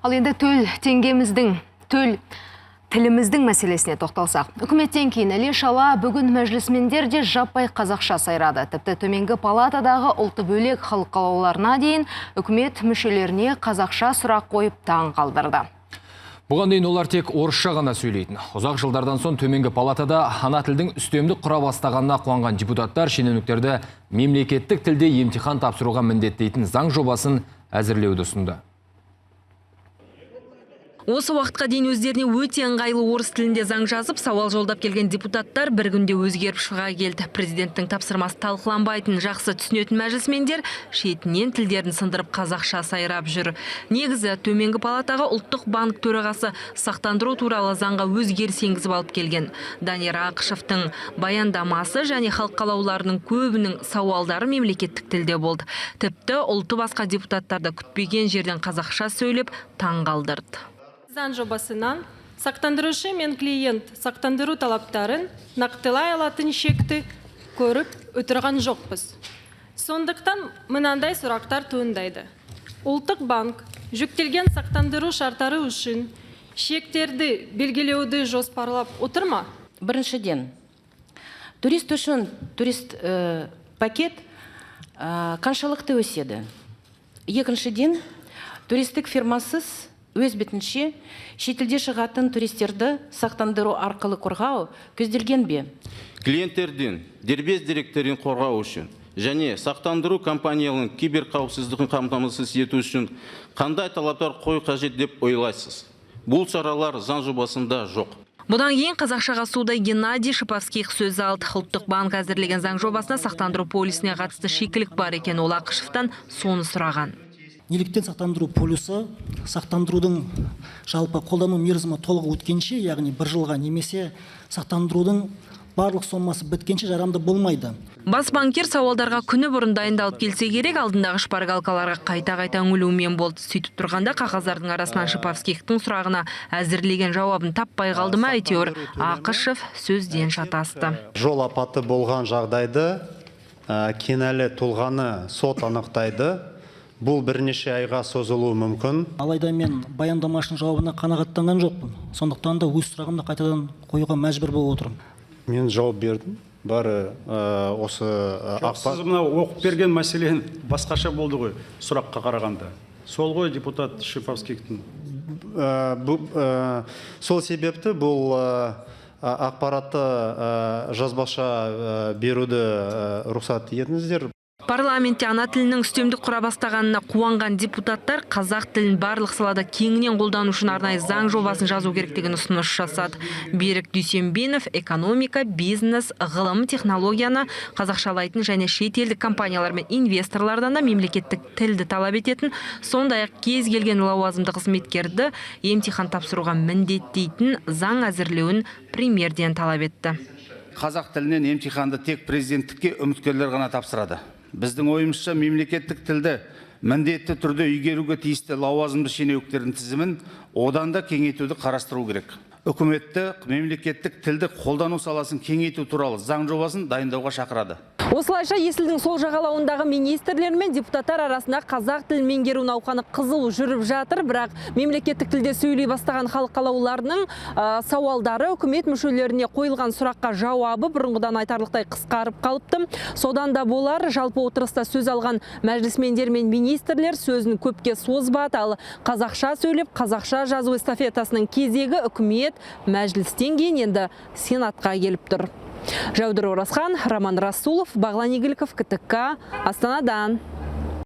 Ал енді төл теңгеміздің, төл тіліміздің мәселесіне тоқталсақ. Үкіметтен кейін іле шала бүгін мәжілісмендер де жаппай қазақша сайрады. Тіпті төменгі палатадағы ұлты бөлек халық қалаулыларына дейін үкімет мүшелеріне қазақша сұрақ қойып таң қалдырды. Бұған дейін олар тек орысша ғана сөйлейтін. Ұзақ жылдардан соң төменгі палатада ана тілдің үстемдік құра бастағанына қуанған депутаттар шенеуніктерді мемлекеттік тілде емтихан тапсыруға міндеттейтін заң жобасын әзірлеуді ұсынды. Осы уақытқа дейін өздеріне өте ыңғайлы орыс тілінде заң жазып, сауал жолдап келген депутаттар бір күнде өзгеріп шыға келді. Президенттің тапсырмасы талқыланбайтын жақсы түсінетін мәжілісмендер шетінен тілдерін сындырып, қазақша сайрап жүр. Негізі төменгі палатаға Ұлттық банк төрағасы сақтандыру туралы заңға өзгеріс енгізіп алып келген. Данияр Ақышевтың баяндамасы және халық қалаулыларының көбінің сауалдары мемлекеттік тілде болды. Тіпті ұлты басқа депутаттарды күтпеген жерден қазақша сөйлеп таң қалдырды. Заң жобасынан сақтандырушы мен клиент сақтандыру талаптарын нақтылай алатын шекті көріп отырған жоқпыз. Сондықтан мынандай сұрақтар туындайды. Ұлттық банк жүктелген сақтандыру шарттары үшін шектерді белгілеуді жоспарлап отыр ма? Біріншіден, турист үшін турист пакет қаншалықты өседі? Екіншіден, туристік фирмасыз өз бетінше шетелде шығатын туристерді сақтандыру арқылы қорғау көзделген бе? Клиенттердің дербес деректерін қорғау үшін және сақтандыру компанияларының киберқауіпсіздігін қамтамасыз ету үшін қандай талаптар қою қажет деп ойлайсыз? Бұл шаралар заң жобасында жоқ. Бұдан кейін қазақшаға судай Геннадий Шиповских сөз алды. Ұлттық банк әзірлеген заң жобасына сақтандыру полисіне қатысты шикілік бар екен. Ол Ақышевтан соны сұраған. Неліктен сақтандыру полисі сақтандырудың жалпы қолдану мерзімі толық өткенше, яғни бір жылға, немесе сақтандырудың барлық сомасы біткенше жарамды болмайды? Бас банкир сауалдарға күні бұрын дайындалып келсе керек, алдындағы шпаргалкаларға қайта-қайта үңілумен болды. Сөйтіп тұрғанда қағаздардың арасынан Шиповскихтің сұрағына әзірлеген жауабын таппай қалды ма, әйтеуір Ақышев сөзден шатасты. Жол апаты болған жағдайды кінәлі тұлғаны сот анықтайды. Бұл бірнеше айға созылуы мүмкін. Алайда мен баяндамашының жауабына қанағаттанған жоқпын. Сондықтан да өз сұрағымды қайтадан қоюға мәжбүр болып отырмын. Мен жауап бердім. Бәрі осы Жоқ, сіз мынау оқып берген мәселен басқаша болды ғой сұраққа қарағанда. Сол ғой депутат Шиповскихтің. Сол себепті бұл ақпаратты жазбаша беруді рұқсат етіңіздер. Парламентте ана тілінің үстемдік құра бастағанына қуанған депутаттар қазақ тілін барлық салада кеңінен қолдану үшін арнайы заң жобасын жазу керектігін ұсыныс жасады. Берік Дүйсенбинов экономика, бизнес, ғылым, технологияны қазақшалайтын және шетелдік компаниялар мен инвесторлардан да мемлекеттік тілді талап ететін, сондай-ақ кез келген лауазымды қызметкерді емтихан тапсыруға міндеттейтін заң әзірлеуін премьерден талап етті. Қазақ тілінен емтиханды тек президенттікке үміткерлер ғана тапсырады. Біздің ойымызша, мемлекеттік тілді міндетті түрде игеруге тиісті лауазымды шенеуніктердің тізімін одан да кеңейтуді қарастыру керек. Үкіметті мемлекеттік тілді қолдану саласын кеңейту туралы заң жобасын дайындауға шақырады. Осылайша, Есілдің сол жағалауындағы министрлер мен депутаттар арасында қазақ тілін меңгеру науқаны қызу жүріп жатыр, бірақ мемлекеттік тілде сөйлей бастаған халық қалаулыларының сауалдары, үкімет мүшелеріне қойылған сұраққа жауабы бұрынғыдан айтарлықтай қысқарып қалыпты. Содан да болар, жалпы отырыста сөз алған мәжілісмендер мен министрлер сөзін көпке созбады, ал қазақша сөйлеп, қазақша жазу эстафетасының кезегі үкімет, мәжілістен кейін енді Сенатқа келіп тұр. Жаудыр Оразхан, Роман Расулов, Бағлан Игіліков, КТК, Астанадан.